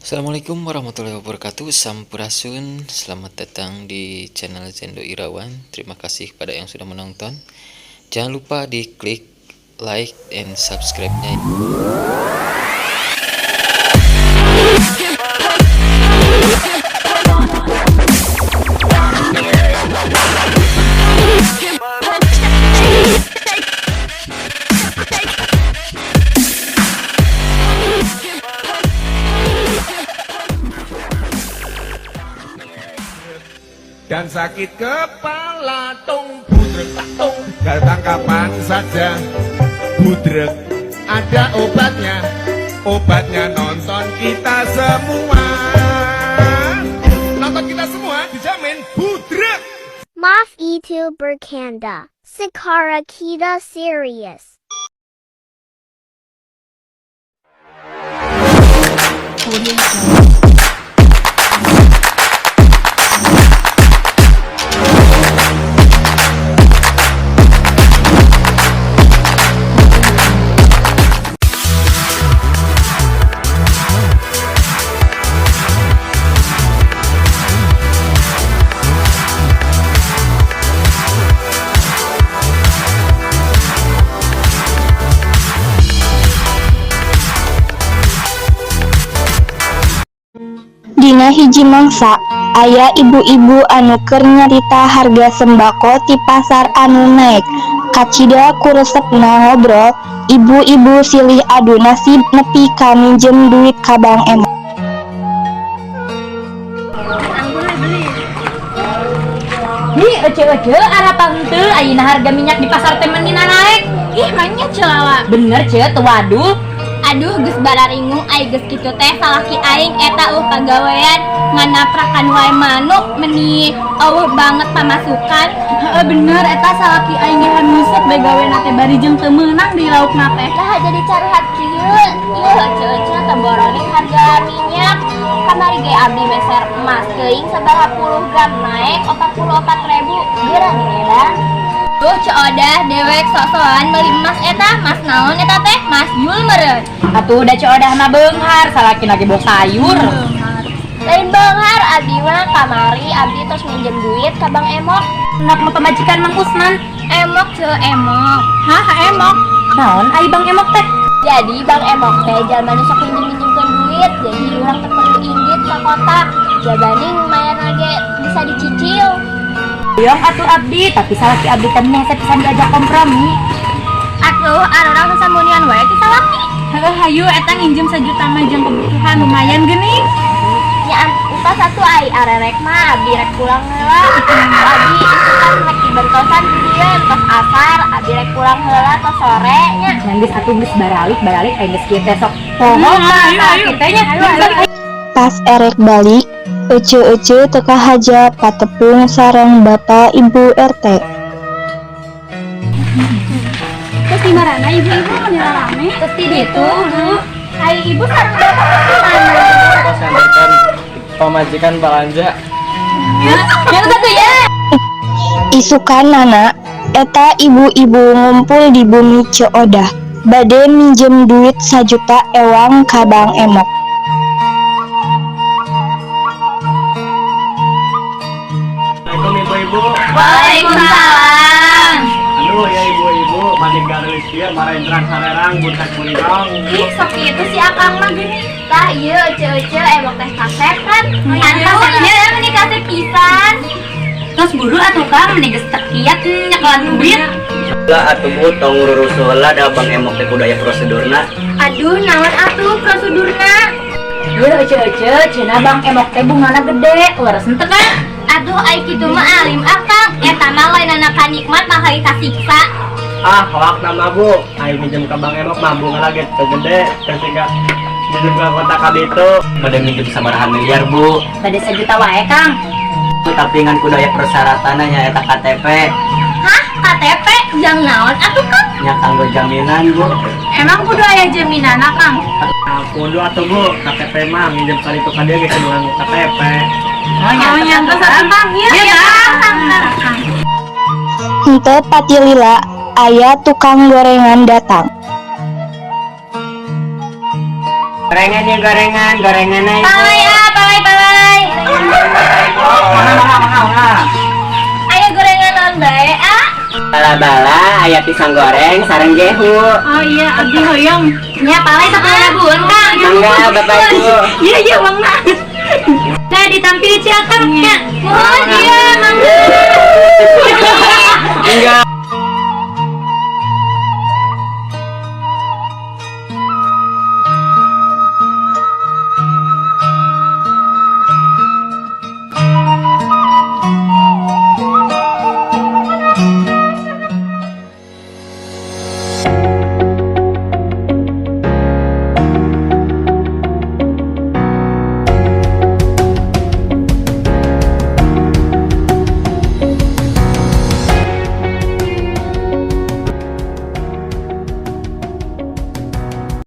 Assalamualaikum warahmatullahi wabarakatuh. Sampurasun. Selamat datang di channel Zendo Irawan. Terima kasih kepada yang sudah menonton. Jangan lupa diklik like and subscribe-nya. Dan sakit kepala tung budrek tak tung, datang kapan saja budrek, ada obatnya, obatnya nonton kita semua, nonton kita semua dijamin budrek. Maaf itu bercanda. Sekarang kita serius. Dina hiji mangsa, aya ibu-ibu anu keur nyarita harga sembako ti pasar anu naek. Kacida ku resepna ngobrol, ibu-ibu silih adu nasib nepi ka minjem duit ka Bank Emok. Ih, ece-ece, arapa henteu ayeuna harga minyak di pasar teh meuni naek. Ih, maenya celala. Bener, ce, teu waduh. Aduh, geus bararingung ai geus kitu teh salaki aing eta euweuh pagawean, nganaprakan wae manuk meni euweuh banget pamasukan. Heeh, bener eta salaki aing ge hamusep bae gawena teh bari jeung teu meunang di laukna teh. Lah jadi caruhat kieu. Ieu ece-ece teh boroning harga minyak. Kamari ge abdi meser emas teuing sabaraha puluh gram naek 44.000. Geura edan. Tuh Ceu Odah dewek sok-sokan meuli emas eta, mas naon eta teh? Mas Jul meureun. Atuh da Ceu Odah mah beunghar, salaki lagi bawa sayur. Lain beunghar, abdi mah kamari abdi tos minjem duit ka Bang Emok. Nak mah pamajikan Mang Usman. Emok ce emok. Hah, emok? Naon ai Bang Emok teh? Jadi Bang Emok teh jalma nu sok minjem-minjemkeun duit, jadi urang teu perlu indit ka kota. Jabani lumayan lagi bisa dicicil. Hoyong atuh abdi, tapi salaki abdi teh hese pisan diajak kompromi. Atuh arurang sasamunian wae ti salaki. Heeh, hayu eta nginjem sajuta mah jeung kebutuhan lumayan geuning. Nya upas atuh ai arerek mah abdi rek pulang heula. Abdi isukan rek dibentosan di dieu tos asar, abdi rek pulang heula tos sore nya. Nya geus atuh geus baralik-baralik ai geus kieu teh sok poho ka salaki teh nya. Pas erek balik, ece-ece teu kahaja patepung sareng Bapak Ibu RT. Terus di marana ibu-ibu meni rame? Terus di ditu, Bu. Ai ibu sareng bapak di mana? Tos nganterkeun pamajikan balanja. Ya, satu ya. Isukanana, eta ibu-ibu ngumpul di bumi Ceu Odah, bade minjem duit sajuta ewang ka Bank Emok. Assalamualaikum ibu-ibu. Waalaikumsalam. Aduh ya ibu-ibu, mani gareus ieu maraentrang sarerang buntak bunirong. Ih, sok kitu si akang mah geuning. Tah ieu ece-ece emok teh kasep kan. Mantap ieu meni kasep pisan. Tos buru atuh Kang, meni geus tekiat nyekelan duit. Lah atuh Bu, tong rurusuh heula da Bang Emok teh kudu aya prosedurna. Aduh, naon atuh prosedurna? Ieu ece-ece, cenah Bang Emok teh bungana gede, leres henteu kan? Aduh, ai kitu mah alim akang. Eta mah lain ka nikmat mah kali kasiksa. Ah, hoak nama Bu. Ai minjem ka Bang Emok mah bunga lagi teu gede, teu siga minjem ka kota ka ditu. Bade minjem sabaraha miliar Bu. Bade sajuta wae Kang. Tapi ngan kudu aya persyaratanna nya eta KTP. Hah, KTP? Jang naon atuh Kang? Nya kanggo jaminan Bu. Emang kudu aya jaminanna Kang? Nah, kudu atuh Bu, KTP mah minjem ka ditu ka dieu ge kudu nganggo KTP. Oh, Oh, nya tos atuh Kang. Ieu Iya, Kang. Kang. Henteu patilila, aya tukang gorengan datang. Gorengan ya, gorengan, gorengan aja. Palay ah, palay, palay. Mangga, mangga, mangga, mangga. Aya gorengan naon bae ah? Bala-bala aya pisang goreng sareng gehu. Oh iya, abdi hoyong. Nya palay 10 ribuan, Kang. Mangga, Bapak Ibu. Iya, mangga. Nah, ditampil si Akang nya. Mohon, iya, mangga.